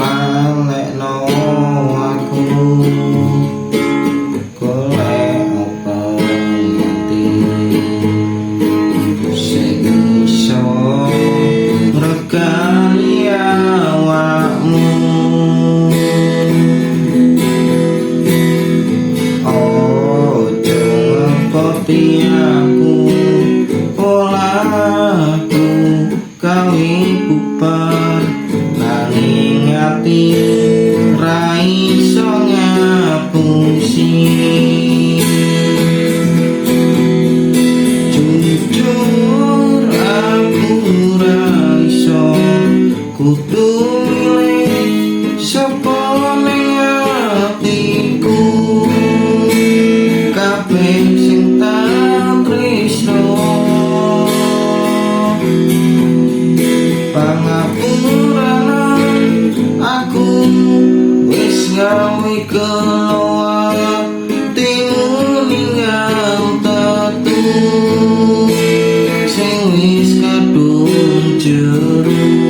Lalekno aku, golek pengganti sing iso ngregani awakmu. Ojo ngepoti aku, polaku gawe bubar, nanging ati ra iso ngapusi. Jujur aku ra iso, kudu milih sapa ning atiku. Kabeh sing tak tresno, pangapuranan aku wis gawe gelo atimu ninggal tatu sing wis kadung jeru.